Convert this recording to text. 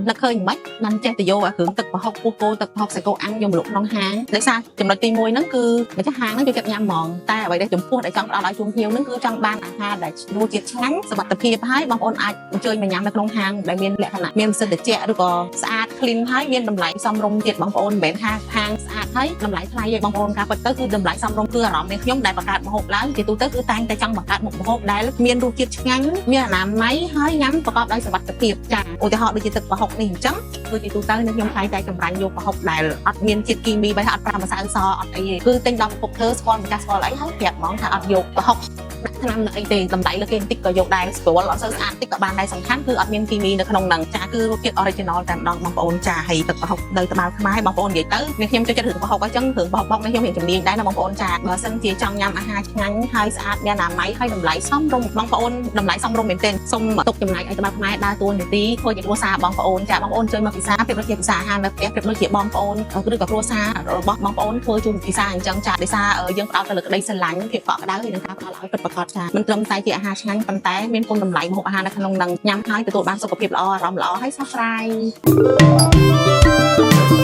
នឹកឃើញមិនបានចេះទៅយកអាគ្រឿងទឹកប្រហុកពោះគោទឹកប្រហុកសាច់គោអាំងយកមកលក់ក្នុងហាងដោយសារចំណុចទី1ហ្នឹងគឺម្ចាស់ហាងហ្នឹងចូលចិត្តញ៉ាំហ្មងតែអ្វីដែលចំពោះដែលចង់ផ្ដល់ឲ្យជូនភ្ញៀវហ្នឹងគឺចង់បានអាហារដែលរសជាតិឆ្ងាញ់សុវត្ថិភាពហើយបងប្អូនអាចអញ្ជើញមកញ៉ាំនៅក្នុងហាងដែលមានលក្ខណៈមានម៉ាស៊ីនត្រជាក់ឬក៏ស្អាត clean ហើយមានតម្លៃសមរម្យទៀតបងប្អូនមិនមែនថាហាងស្អាតហើយតម្លៃថ្លៃទេបងប្អូនការពិតទៅគឺតម្លៃសមរម្យគឺអារម្មណ៍នៃខ្ញុំដែលបង្កើតម្ហូបឡើងជាទូទៅគឺតែងតែចង់បង្កើតមុខម្ហូបដែលមានរសជាតិឆ្ងាញ់មានអនាម័យហើយញ៉ាំប្រកបដោយសុវត្ថិភាពចាឧទាហរណ៍ដូចជាទឹកប្រហុកនេះអញ្ចឹងគឺជាទូទៅនៅខ្ញុំតែងតែចម្រាញ់យកប្រហុកដែលអត់មានជាតិគីមីបែបអត់ប្រើម្សៅសអត់អីទេគឺទិញដល់ប្រភពធ្វើស្គាល់ម្ចាស់ស្គាល់អីហើយប្រាប់ហ្មងថាអត់យកប្រហុកដាក់ថ្នាំនៅអីទេតម្លៃលើគេបន្តិចក៏យកដែរស្គាល់អត់សូវស្អាតតិចក៏បានដែរសំខាន់គឺអត់មានគីមីនៅក្នុងហ្នឹងចាគឺរសជាតិ original តែម្ដងបងប្អូនចាហើយទឹកប្រហុកនៅត្បាល់ខ្មែរបងប្អូននិយាយទៅនេះខ្ញុំចូលចិត្តរឿងប្រហុកអញ្ចឹងរឿងប្រហុកបុកនេះខ្ញុំរៀនជំនាញដែរណាបងប្អូនចាបើសិនជាចង់ញ៉ាំអាហារឆ្ងាញ់ហើយស្អាតមានអនាម័យហើយតម្លៃសមរម្យបងប្អូនតម្លៃសមរម្យមែនទែនសូមទុកចំណែកឲ្យត្បាល់ខ្មែរដើរតួនាទីធ្វើជាគ្រួសារបងប្អូនចាបងប្អូនជួយមកពិសាប្រៀបដូចជាពិសាអាហារនៅផ្ទះប្រៀបដូចជាបងប្អូនឬក៏គ្រួសាររបស់បងប្អូនធ្វើជូនពិសាអញ្ចឹងចាដោយសារយើងផ្ដោតទៅលើក្តីស្រឡាញ់ភាពកក់ក្ដៅហើយនឹងការផ្ដល់ឲ្យពិតប្រាកដចាមិនត្រឹមតែជាអាហារឆ្ងាញ់ប៉ុន្តែមានគុណតម្លៃម្ហូបអាហារនៅក្នុងនឹងញ៉ាំហើយទទួលបានសុខភាពល្អអារម្មណ៍ល្អហើយស្រស់ស្រាយ។